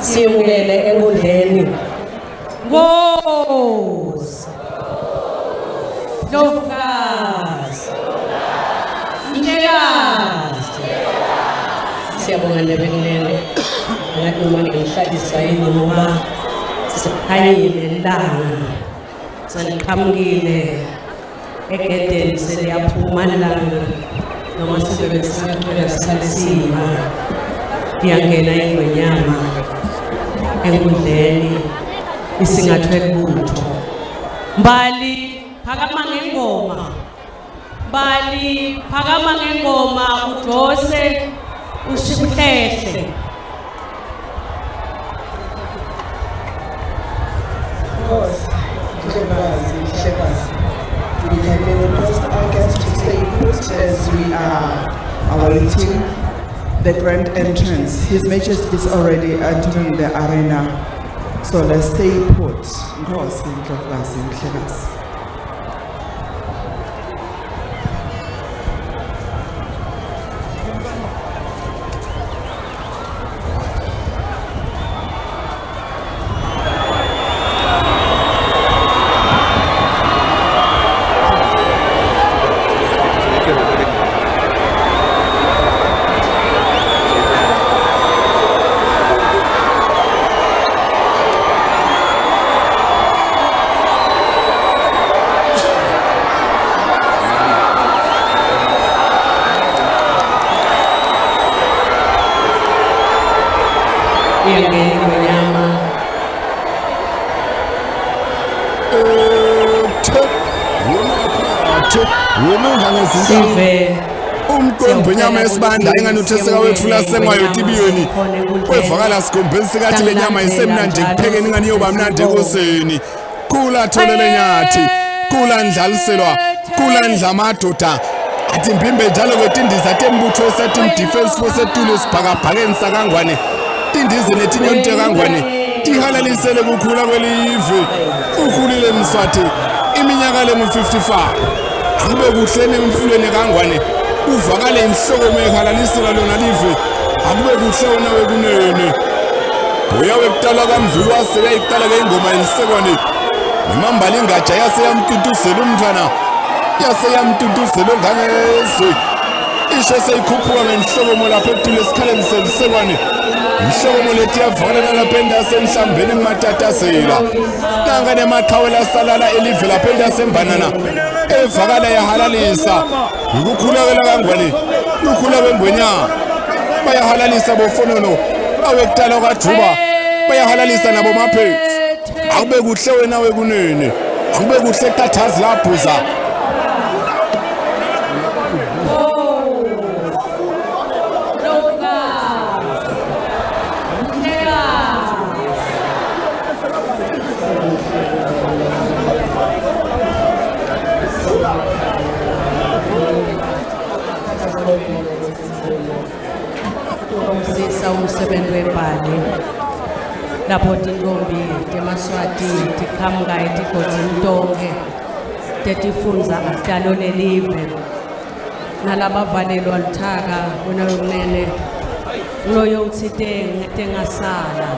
Siyamukele enkundleni. Nkosi. Ndlovukazi. Mhlekazi. Siyabonga Ndebelele. Ngathi noma ngihlalisa yini ngoba sikhanyile ilanga. Seliqhamukile egedeni seliyaphuma ilanga noma sizobe sisaqhubeka sisalisima. Iyangena ingwenyama enkundleni isingathwe libutho. Mbali phakama ngengoma. Mbali phakama ngengoma udose ushikuhlehle. Nkosi, Mhlekazi, Mhlekazi. We kindly request our guests to stay put as we are awaiting the grand entrance. His Majesty is already entering the arena. So let's stay put. Nkosi, Ndlovukazi, Mhlekazi. Iyangena ingwenyama. Sive Umqombo inyama yesibanda ingani utheseka wethula sengwayo tibiyoni wevakala sikhombeni sikathi le nyama isemnandi kuphekeni ingani iyoba mnandi ekoseni kula tholele nyathi kula ndlaliselwa kula ndlamadoda athi mpimbe njalo kwetindiza tembutho esatin defense force etulu esibhakabhakeni sakangwane tindize netinyoni tekangwane tihalalisele kukhula kwelive ukhulile mswati iminyaka lengu-55 akube kuhle nemfuleni kangwane uvakale inhloko mehalalisela lona live akube kuhle wona wekunene uya wekutala kamdlulu wase yayiqala ke ingoma yelisekwane nemambala ingaja yase yamtutuzela umntwana yase yamtutuzela ongangezwe isho seyikhuphuka ngenhlokomo lapho etule esikhaleni selisekwane inhlokomo leti yavakala nalapha endasenhlambeni kumatatazela nanka nemaqhawe lasalala elive lapha endasembanana evakala yahalalisa ukukhulekela kangwane lukhula kwengwenyama bayahalalisa bofonono awekutala kwajuba bayahalalisa nabo maphethu akube kuhle wena wekunene akube kuhle qathazi labhuza. Usisa umsebenzi webhali lapho tintombi temaswati tiqhamuka etigodzini tonkhe tetifundza talo lelive nalabavalelwa luthaka wena wekunene loyo utsite ngete ngasala.